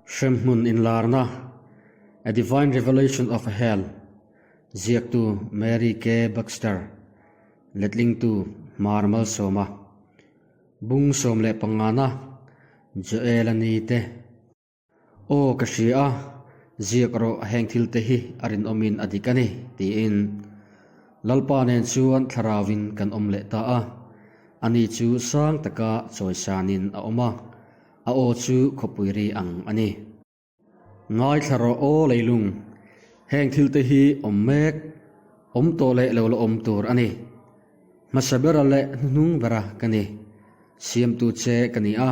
Hremhmun inlarna, A Divine Revelation of Hell, ziaktu Mary K. Baxter, letlingtu Hmar Malsawma, Bung 15na, Joel-a ni te. Aw ka hria a, ziak rawh heng thil te hi a rinawmin a dik a ni, tiin. Lalpa nen chuan thlarauvin kan awm leh ta a, ani chu sang taka chawisanin a awm a. A aw chu khawpui ri ang a ni. Ngaithla rawh aw leilung, heng thil te hi awm mek, awm tawh leh lo la awm tur a ni. Hmasa bera leh hnuhnung bera ka ni, siamtu che ka ni a,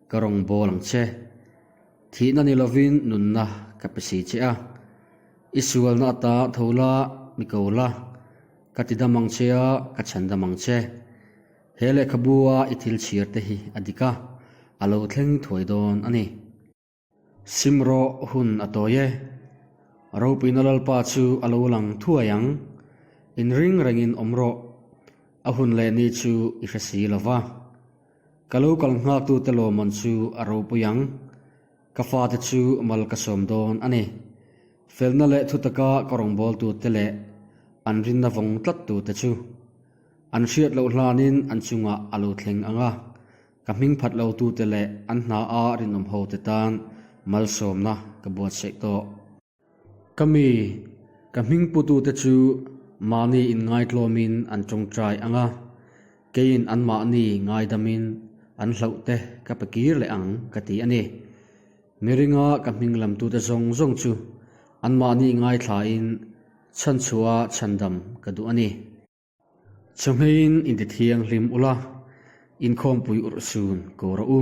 ka rawn bawl ang che. Thihna ni lovin nunna ka pe si che a, i sualna ata tho la, mi ko la, ka ti dam ang che a, ka chhan dam ang che. He lehkhabu-a i thil chhiar te hi a dik a, a lo thleng thuai dawn a ni. Sim rawh hun a tawi e. Ropuina Lalpa chu a lo lang thuai ang. Inring rengin awm rawh. A hun leh ni chu i hre si lo va. Ka lo kal nghaktute lawmman chu a ropui ang. Ka fate chu mal ka sawm dawn a ni. Felna leh thutaka ka rawngbawltute leh an rinna vawng tlattute chu. An hriat loh hlanin an chungah a lo thleng ang a, ka hming phat lotute leh an hna a rinawm hote tan malsawmna ka buatsaih tawh. Ka mi, ka hming putute chu mahni inngaitluamin an tawngtai ang a, keiin anmahni ngaidamin an hlauhte ka pe kir leh ang ka ti a ni. Miringa ka hming lamtute zawng zawng chu anmahni ngaithlain chhanchhuah chhandam ka duh a ni. Chawhmeiin inti thianghlim ula, inkhawmpui urhsun ko rawh u.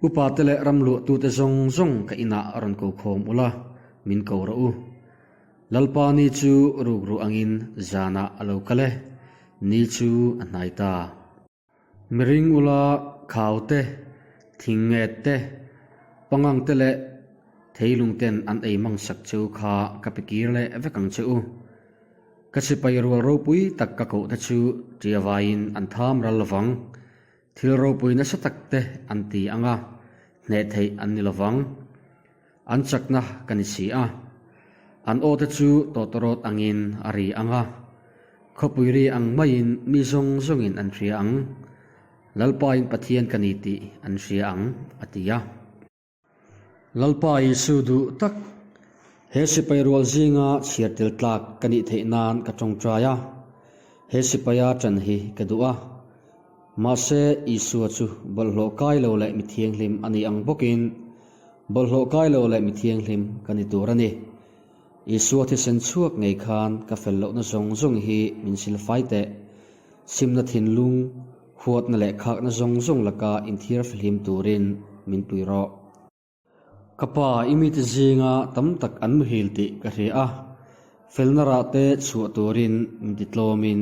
Upate leh ram luahtute zawng zawng ka inah rawn ko khawm ula, min ko rawh u. Lalpa ni chu rukru angin zanah a lo kal e, ni chu a hnai ta. Miring ula khau te, thing nget te, pangang te leh theilung ten an ei mang sak che u kha ka pe kir leh vek ang che u. Ka sipai rual ropui tak ka koh te chu tia vaiin an tham ral lovang. Thil ropui nasa tak te an ti ang a, hneh theih an ni lovang. An chakna ka ni si a. An aw te chu tawtawrawt angin a ri ang a, khawpui ri ang maiin mi zawng zawngin an hria ang. Lalpain Pathian ka ni tih an hria ang, a ti a. Lalpa Isu duh tak, he sipai rual zinga chhiar tel tlak ka nih theih nan ka tawngtai a, he sipaia ṭan hi ka duh a. Mahse, Isua chu bawlhhlawh kai lo leh mi thianghlim a ni ang bawkin, bawlhhlawh kai lo leh mi thianghlim ka ni tur a ni. Isua thisen chhuak ngei khan ka fel lohna zawng zawng hi min silfai teh. Simna thinlung, huatna leh khakna zawng zawng laka inthiar fihlim turin min pui rawh. Ka pa, i mite zinga tam tak an muhil tih ka hria a, felna rah te chhuah turin min ti tlawmin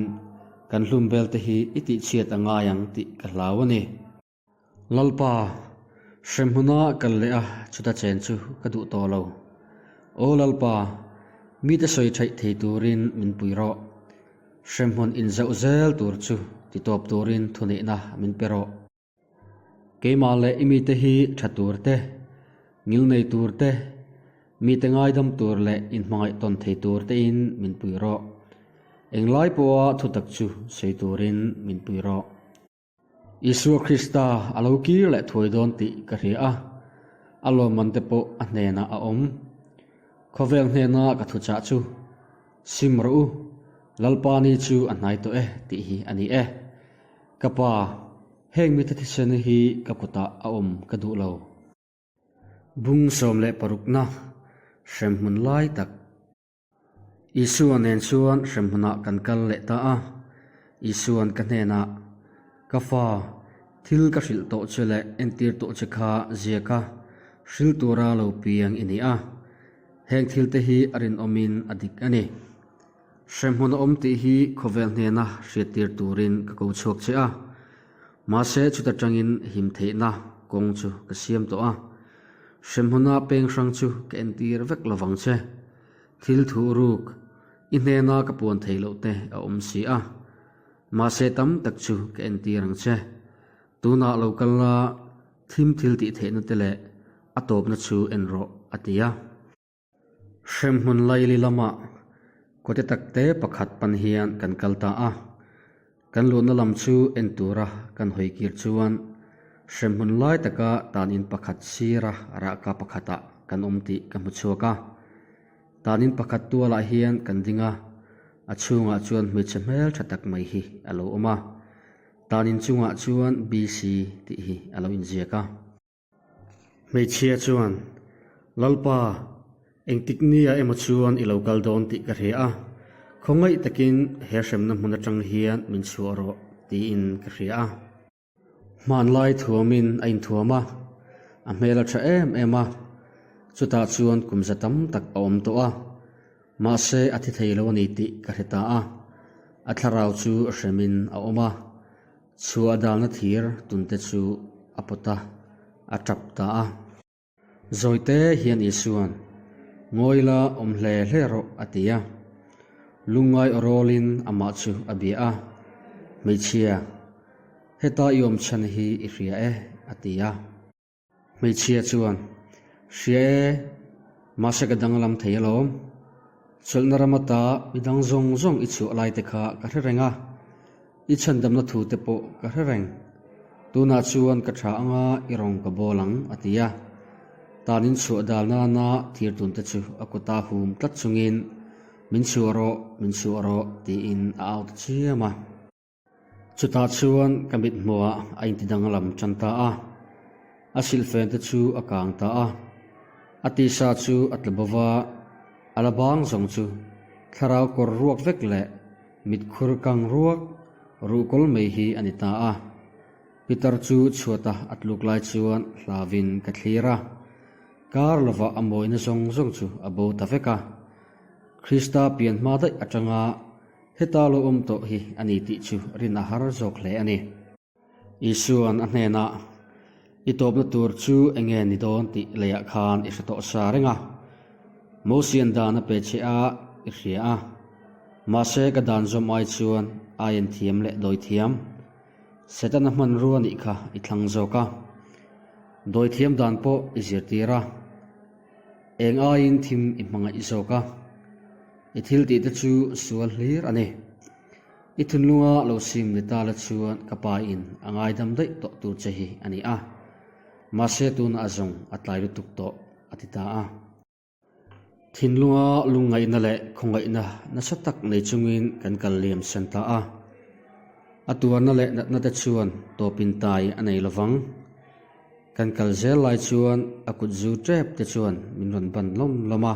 kan hlum bel te hi i tihchhiat a ngai ang tih ka hlau a ni. Lalpa, hremhmuna kal leh a chuta chen chu ka duh tawh lo. Aw Lalpa, mite sawi theih thei turin min pui rawh. Hremhmun inzauh zel tur chu titawp turin thuneihna min pe rawh. Keimah leh i mite hi tha tur te, ngil nei tur te, mite ngaidam tur leh inhmangaih tawn thei tur tein min pui rawh. Englai pawha thutak chu sawi turin min pui rawh. Isua Krista a lo kir leh thuai dawn tih ka hria a, a lawmman te pawh a hnenah a awm. Khawvel hnena ka thuchah chu, Sim rawh u, Lalpa ni chu a hnai tawh e tih hi a ni e. Ka pa, heng mite thisen hi ka kutah a awm ka duh lo. Bung 16na, hremhmun lai tak. Isua nen chuan hremhmunah kan kal leh ta a. Isua'n ka hnenah, Ka fa, thil ka hrilh tawh che leh entir tawh che kha ziak a, hril tura lo piang i ni a. Heng thil te hi a rinawmin a dik a ni. Hremhmun a awm tih hi khawvel hnena hriattir turin ka ko chhuak che a, mahse chuta tangin him theihna kawng chu ka siam tawh a. Hremhmuna peng hrang chu ka entir vek lovang che. Thil thu ruk i hnena ka puan theih loh te a awm si a, mahse tam tak chu ka entir ang che. Tunah lo kal la, thim thil tih theihna te leh. A tawpna chu en rawh, a ti a. Hremhmun laili lamah kawte takte pakhat pan hian kan kal ta a. Kan luhna lam chu en tura kan hawi kir chuan hremhmun lai taka tanin pakhat sira rahka pakhatah kan awm tih ka hmu chhuak a. Tanin pakhat tualah hian kan ding a, a chhungah chuan hmeichhe hmel tha tak mai hi a lo awm a. Tanin chungah chuan BC tih hi a lo inziak a. Hmeichhia chuan, Lalpa, engtik nia emaw chuan i lo kal dawn tih ka hria a, khawngaih takin he hremna hmun atang hian min chhuah rawh tiin ka hria a. Hmanlai thuamin a inthuam a, a hmel a tha em em a, chutah chuan kum za tam tak a awm tawh a, mahse a thi thei lo a ni tih ka hre ta a, a thlarau chu hremin a awm a. Chhuah dalna thir tunte chu a pawt a, a tap ta a. Zawite hian Isua'n, Ngawi la, awm hle hle rawh, a ti a. Lungngai aw rawlin amah chu a bia a, Hmeichhia, heta i awm chhan hi i hria e, a ti a. Hmeichhia chuan, Hria e, mahse ka danglam thei alawm. Chawlhna ram ata mi dang zawng zawng i chhuah lai te kha ka hre reng a, i chhandamna thu te pawh ka hre reng. Tunah chuan ka tha anga i rawng ka bawl ang, a ti a. Tanin chhuah dal nana thir tun te chu a kuta hum tlat chungin, Min chhuah rawh, min chhuah rawh, tiin a au ta chiam a. Chutah chuan ka mithmuhah a inti danglam tan ta a, a silhfen te chu a kang ta a, a tisa chu a tla bo va, a la bang zawng chu thlarau kawr ruak vek leh mitkhur kang ruak ruhkawl mai hi a ni ta a. Pitar chu chhuata a tluk lai chuan hlavin ka thlir a, kar lovah a mawina zawng zawng chu a bo ta vek a. Krista pian hma daih atanga Heta lo awm tawh hi a ni tih chu rin a har zawk hle a ni. Isua'n a hnenah, I tawpna tur chu eng nge ni dawn tih leiah khan i hre tawh sa reng a. Mosia'n dan a pe che a, i hria a. Mahse ka dan zawm ai chuan ai an thiam leh dawi thiam. Setana hmanrua nih kha i thlang zawk a. Dawi thiam dan pawh i zirtir a. Eng aiin thim i hmangaih zawk a, i thil tih te chu sual hlir a ni. I thunlunga lo sim ni ta la chuan ka pa in a ngaidam daih tawh tur che hi a ni a, mahse tunah a zawng a tlai lutuk tawh a ti ta a. Thinlunga lungngaihna leh khawngaihna nasa tak nei chungin kan kal liam san ta a. A tuarna leh natna te chuan tawpin tai a nei lovang. Kan kal zel lai chuan a kut zu tep te chuan min rawn ban lawm lawm a.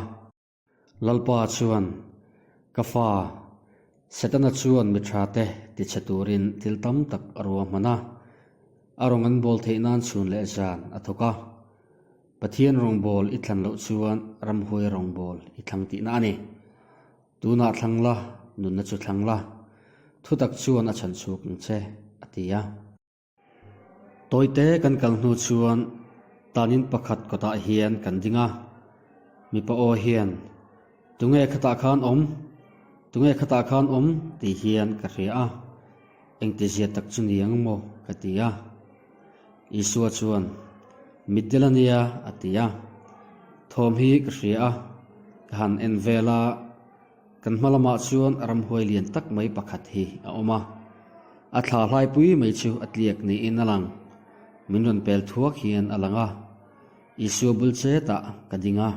Lalpa chuan, Ka fa, Setana chuan mi tha te tichhe turin thil tam tak a ruahman a, a rawn an bawl theih nan chhun leh zan a thawk a. Pathian rawngbâwl i thlan loh chuan ramhuai rawngbâwl i thlang tihna a ni. Tunah thlang la, nunna chu thlang la, thutak chuan a chhan chhuak ang che, a ti a. Tawite kan kal hnu chuan tanin pakhat kawtah hian kan ding a, mipa aw hian, Tunge khatah khan awm? Tunge khatah khan awm? tih hian ka hria a, engtizia tak chu ni ang maw? ka ti a. Isua chuan, Mitdel a nia, a ti a. Thawm hi ka hria a, ka han en vel a, Kan hma lamah chuan ramhuai lian tak mai pakhat hi a awm a, a thla hlaipui mai chu a tliak niin a lang. Min rawn pel thuak hian a lang a, Isua bul chetah ka ding a.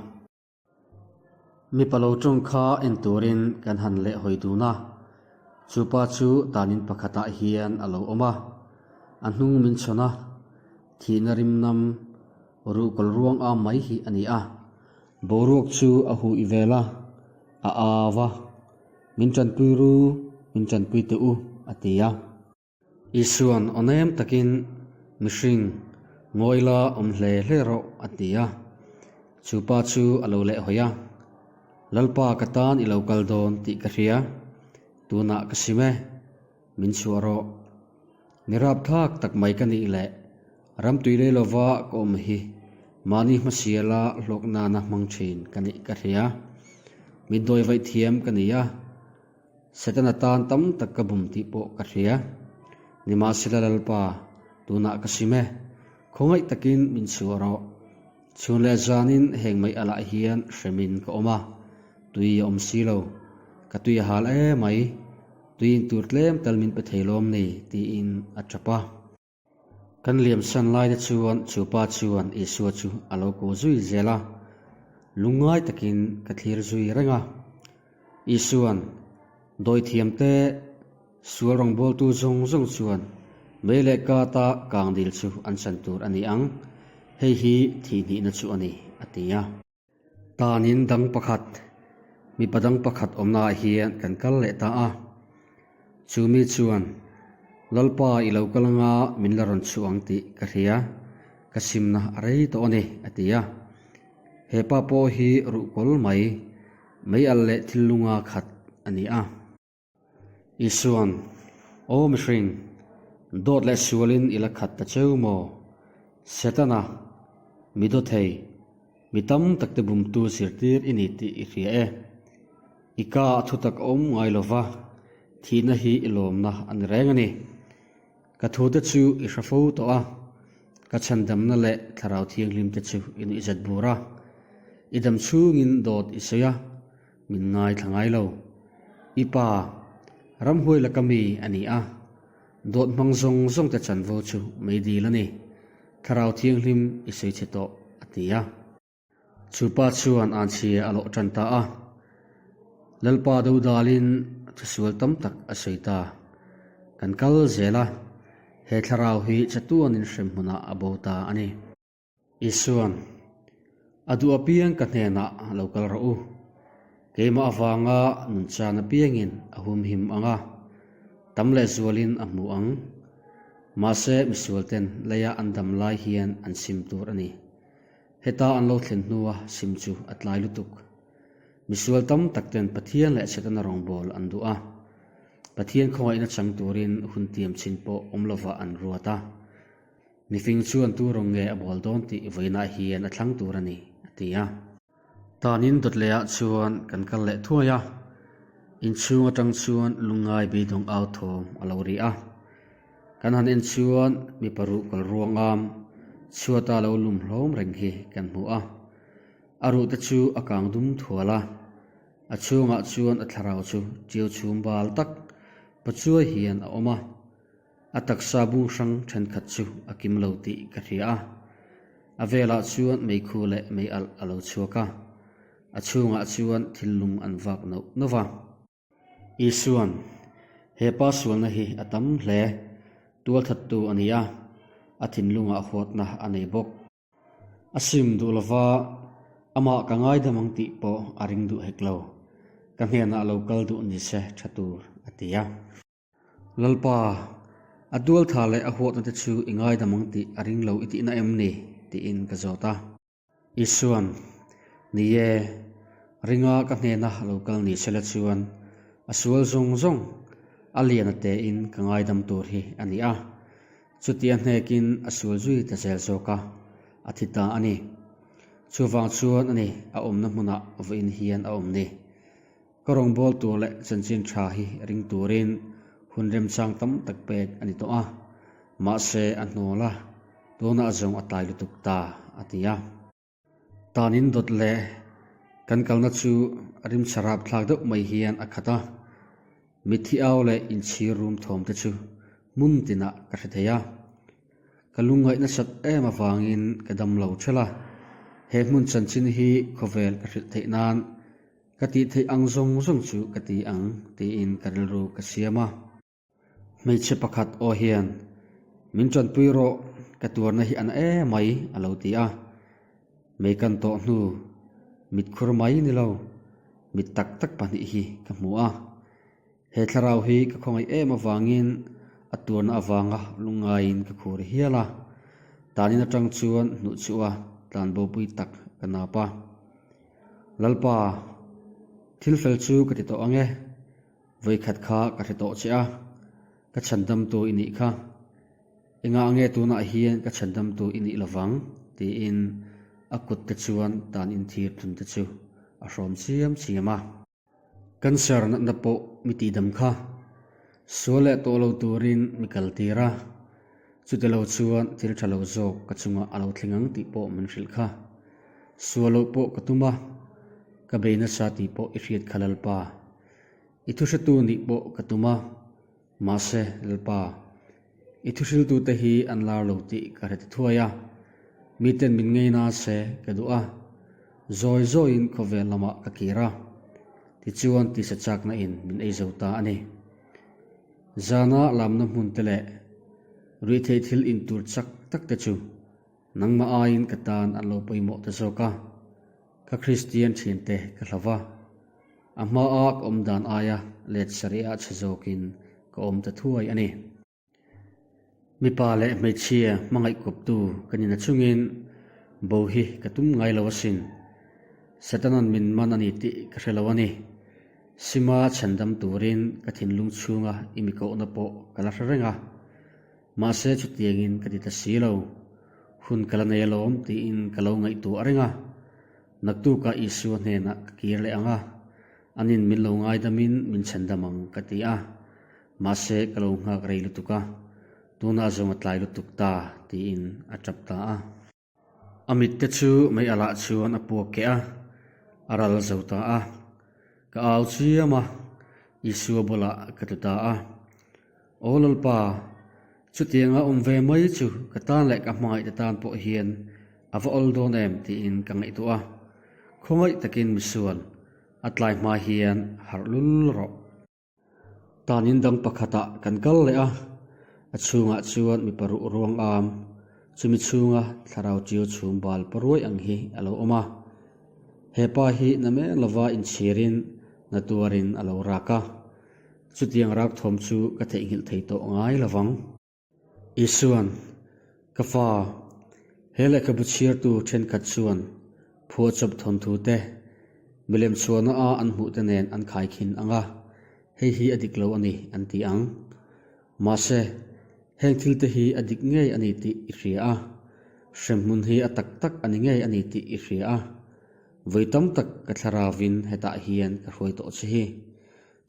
Mipa lo tawng kha en turin kan han leh hawi dun a, chu pa chu tanin pakhatah hian a lo awm a, a hnung min chhawn a, thihna rimnam ruhkawl ruang am mai hi a ni a. Boruak chu a huh vel a, a au a, Min tanpui ru, min tanpui teh u, a ti a. Isua'n aw nem takin, Mihring, ngawi la awm hle hle rawh, a ti a. Chu pa chu a lo lehhawi a, Lalpa ka tan i lo kal dawn tih ka hria, tunah ka sim e, min chhuah rawh. Mi rapthlak tak mai ka nih leh ramtui lei lova ka awm hi mahni hmasiala hlawk nana hmang thin ka nih ka hria. Mi dawi vaih thiam ka ni a, Setana tan tam tak ka bum tih pawh ka hria. Nimahsela Lalpa, tunah ka sim e, khawngaih takin min chhuah rawh. Chhun leh zanin heng mai alah hian hremin ka awm a, tui a awm si lo. Ka tui a hal emai, tui in tur tlem tal min pe thei lawm ni tiin a tap a. Kan liamsan lai te chuan chu pa chuan Isua chu a lo ko zui zel a, lungngai takin ka thlir zui reng a. Isua'n dawithiam te sual rawngbawltu zawng zawng chuan mei leh kata kang dil chu an chan tur a ni ang, hei hi thihhnihna chu a ni, a ti a. Tanin dang pakhat, mipa dang pakhat awmnaah hian kan kal leh ta a. Chu mi chuan, Lalpa i lo kal anga min la rawn chhuah ang tih ka hria, ka simna a rei tawh a ni, a ti a. He pa pawh hi ruhkawl mai, mei alh leh thil lunga khat a ni a. Isua'n, Aw mihring, dawt leh sualin i la khat ta cheu maw? Setana, mi dawthei, mi tam takte bumtu zirtir i ni tih i hria e. I ka a thutak a awm ngai lo va, thihna hi i lawmna a ni reng a ni. Ka thute chu i hre fo tawh a, ka chhandamna leh thlarau thianghlim te chu i nuihzat bur a. I dam chhungin dawt i sawi a, min ngaithla ngai lo. I pa, ramhuai laka mi a ni a, dawt hmang zawng zawng te chanvo chu meidil a ni. Thlarau thianghlim i sawi chhe tawh, a ti a. Chu pa chuan anchhia a lawh tan ta a, Lalpa dodalin thusual tam tak a sawi ta. Kan kal zel a, he thlarau hi chatuanin hrem hmunah a bo ta a ni. Isua'n, A duh apiang ka hnenah lo kal rawh u. Keimah avanga nunchan apiangin a humhim ang a, tam leh zualin a hmu ang. Mahse misualten leia an dam lai hian an sim tur a ni. Heta an lo thlen hnua sim chu a tlai lutuk. Misual tam tak ten Pathian leh Setana rawngbâwl an duh a. Pathian khawngaihna chang turin hun tiam chin pawh awm lovah an ruat a. Mifing chuan tu rawng nge a bâwl dawn tih vawiinah hian a thlang tur a ni, a ti a. Tanin dawt lehah chuan kan kal leh thuai a. Inchhung atang chuan lungngai beidawng au thawm a lo ri a. Kan han en chuan mipa ruh kal ruangam chhuata lo lum hlawm reng hi kan hmu a. A ruh te chu a kang dum thual a, a chhungah chuan a thlarau chu ṭiau chhum bal tak pachuai hian a awm a. A taksa bung hrang thenkhat chu a kim lo tih ka hria a. A velah chuan meikhu leh mei alh a lo chhuak a, a chhungah chuan thil lung an vak nauh nauh va. Isua'n, He pa sualna hi a tam hle, tualthattu a ni a, a thinlungah huatna a nei bawk. A sim duh lova, amah ka ngaidam ang tih pawh a ring duh hek lo, ka hnenah lo kal duh ni se tha tur, a ti a. Lalpa, a tualtha leh a huatna te chu i ngaidam ang tih a ring lo i tihna em ni? tiin ka zawt a. Isua'n, Ni e, ringa ka hnena lo kal ni sela chuan a sual zawng zawng a lian a tein ka ngaidam tur hi a ni a. Chutia hnekin a sual zui ta zel zawk a, a thi ta a ni. Chuvang chuan a ni a awmna hmunah vawiin hian a awm ni. Ka rawngbâwl tur leh chanchin ṭha hi ring turin hun remchang tam tak pek a ni tawh a, mahse a hnawl a, tunah zawng a tlai lutuk ta, a ti a. Tanin dawt leh kan kalna chu rimchhe rapthlak deuh mai hian a khat a, mitthi au leh inchhir rum thawm te chu hmun tinah ka hre thei a. Ka lungngaih nasat em avangin ka dam lo ṭhelh a, he hmun chanchin hi khawvel ka hrilh theih nan Ka tih theih ang zawng zawng chu ka ti ang tiin ka rilru ka siam a. Hmeichhe pakhat aw hian, Min ṭanpui rawh, ka tuarna hi a na em mai a lo ti a. Mei kan tawh hnu, mitkhur mai ni lo, mit tak tak pahnih hi ka hmu a. He thlarau hi ka khawngaih em avangin a tuarna avanga lungngaiin ka khur hial a, tanin atang chuan hnuh chu a tlanbopui tak ka nap a. Lalpa, thil fel chu ka ti tawh ang e, vawikhat kha ka hre tawh che a, ka chhandamtu i nih kha. Engah nge tunah hian ka chhandamtu i nih lovang? tiin a kut te chuan tan inthir thun te chu a hrawm chiam chiam a. Cancer natna pawh mi tihdam kha sual leh tawh lo turin mi kal tir a, chutilo chuan thil tha lo zawk ka chungah a lo thleng ang tih pawh min hrilh kha. Sual loh pawh ka tum a, ka bei nasa tih pawh i hriat kha Lalpa. I thuhretu nih pawh ka tum a, mahse Lalpa, i thuhriltute hi an lar lo tih ka hre ta thuai a, miten min ngei na se ka duh a, zawi zawiin khawvel lamah ka kir a, tichuan tisa chakna in min ei zo ta a ni. Zana lamna hmun te leh ruihtheih thil intur chak tak te chu Nangmah aiin ka tan an lo pawimawh ta zawk a, ka Kristian thiante ka hlau va, a hmaa ka awm dan aia let sarihah chhe zawkin ka awm ta thuai a ni. Mipa leh hmeichhia hmangaih kawptu ka ni na chungin bo hi ka tum ngai lo asin. Satanan min man a ni tih ka hre lo a ni. Sima chhandam turin ka thinlung chhunga i mi kohna pawh ka la hre reng a. Mahse chutiangin ka ti ta si lo. Hun ka la nei alawm tiin ka lo ngaihtuah reng a. Naktukah Isua hnenah ka kir leh ang a, anin min lo ngaidamin min chhendam ang ka ti a. Mahse ka lo nghak rei lutuk a, tunah zawng a tlai lutuk ta tiin a tap ta a. A mitte chu mei alah chuan a puak keh a, a ral zo ta a. Ka au chiam a, Isua bulah ka tlu ta a. Aw Lalpa, chutianga awm ve mai chu ka tan leh ka hmangaihte tan pawh hian a va awl dawn em tiin ka ngaihtuah a. Khawngaih takin misual, a tlai hma hian harh lul rawh. Tanin dang pakhatah kan kal leh a, a chhungah chuan mipa ruh ruang am, chumi chhunga thlarau ṭiau chhum bal paruai ang hi a lo awm a. He pa hi na mek lova inchhirin na tuarin a lo rak a, chutiang rak thawm chu ka theihnghilh thei tawh ngai lovang. Isuan, Ka fa, he lehkhabu chhiartu thenkhat chuan phuahchawp thawnthu te, milem chhuahna a an hmuh te nen an khaikhin ang a, hei hi a dik lo a ni an ti ang. Mahse, heng thil te hi a dik ngei a ni tih i hria a, hremhmun hi a tak tak a ni ngei a ni tih i hria a. Vawi tam tak ka thlaravin hetah hian ka hruai tawh che hi.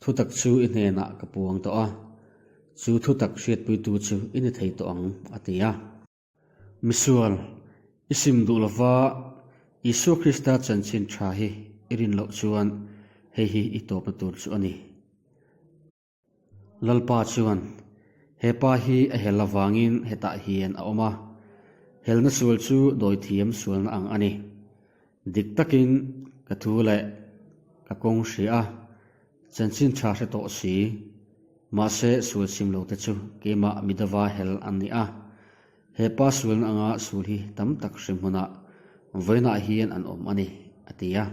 Thutak chu i hnenah ka puang tawh a, chu thutak hriatpuitu chu i ni thei tawh ang, a ti a. Misual, i sim duh lova Isua Krista chanchin tha hi i rin loh chuan hei hi i tawpna tur chu a ni. Lalpa chuan, He pa hi a hel avangin hetah hian a awm a, helna sual chu dawithiam sualna ang a ni. Dik takin ka thu leh ka kawng hria a, chanchin tha hre tawh si. Mahse sual sim lo te chu keimah midava hel an ni a. He pa sualna anga sul hi tam tak hre hmunah vawiinah hian an awm a ni, a ti a.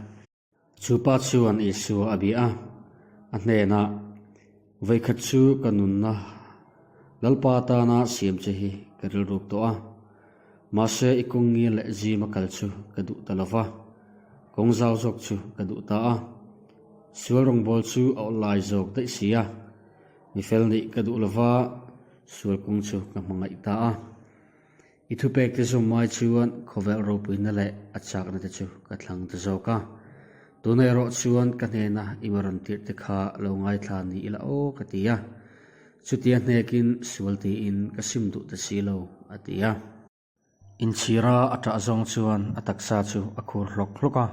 Chu pa chuan Isua a bia a, a hnenah, Vawikhat chu ka nunna Lalpa tana siam che hi ka rilruk tawh a, mahse i kawng ngil leh zima kal chu ka duh ta lo va, kawng zau zawk chu ka duh ta a. Sual rawngbâwl chu a awlh lai zawk daih si a, mi fel nih ka duh lo va, sual kawng chu ka hmangaih ta a. I thupekte zawm mai chuan khawvel ropuina leh a chakna te chu ka thlang ta zawk a. Tuna erawh chuan ka hnena i ma rawn tirh te kha lo ngaithla ni ila aw ka ti a. Chutia hnekin sual tiin ka sim duh ta si lo, a ti a. Inchhira a ṭah zawng chuan a taksa chu a khur hlawk hlawk a.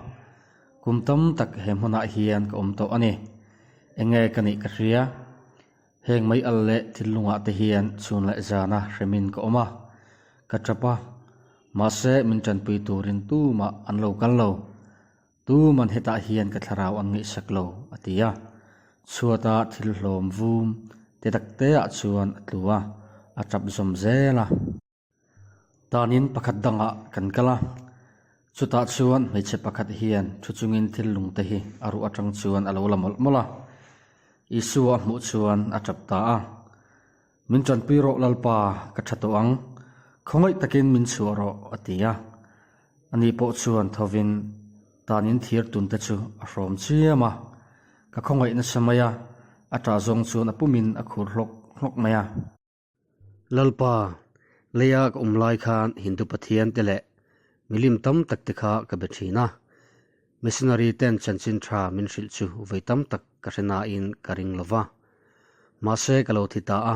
Kum tam tak he hmunah hian ka awm tawh a ni. Enge ka nih ka hria. Heng mai al leh thil lungah te hian chhun leh zana hremin ka awm a, ka tap a, mahse min tanpui turin tumah an lo kal lo. Tuman hetah hian ka thlarau an ngaihsak lo, a ti a. Chhuata thil hlawm vum te tak teah chuan a tlu a, a tap zawm zel a. Tanin pakhat dangah kan kal a, chutah chuan hmeichhe pakhat hian thu chungin thil lungte hi a ruh atang chuan a lo la mawlh mawlh a. Isua a hmuh chuan a tap ta a, Min tanpui rawh Lalpa, ka tha tawh ang, khawngaih takin min chhuah rawh, a ti a. Ani pawh chuan thovin tanin thir tunte chu a hrawm chiam a, ka khawngaih nasa mai a, a tah zawng chuan a pumin a khur hlawk hlawk mai a. Lalpa, leia ka awm lai khan Hindu pathian te leh milim tam tak te kha ka be thin a. Missionary ten chanchin tha min hrilh chu vawi tam tak ka hre nain ka ring lo va. Mahse ka lo thi ta a,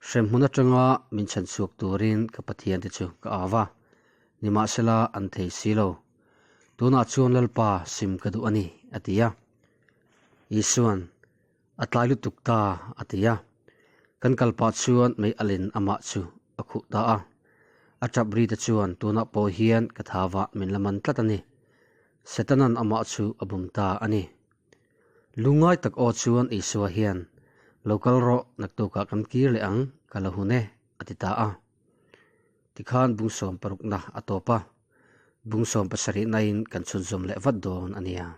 hremhmun atanga min chhan chhuak turin ka pathian te chu ka au va, nimahsela an thei si lo. Tunah chuan Lalpa sim ka duh a ni, a ti a. Isuan, A tlai lutuk ta, a ti a. Kan kal pah chuan mei alin amah chu a khuh ta a. A tap ri te chuan tunah pawh hian ka thavah min la man tlat a ni. Setanan amah chu a bum ta a ni. Lungngai tak aw chuan Isua hian, Lo kal rawh, naktukah kan kir leh ang, ka la hun e, a ti ta a. Tikhan bungsawm parukna a tawp a, bungsawm pasarihnain kan chhunzawm leh vat dawn a nia.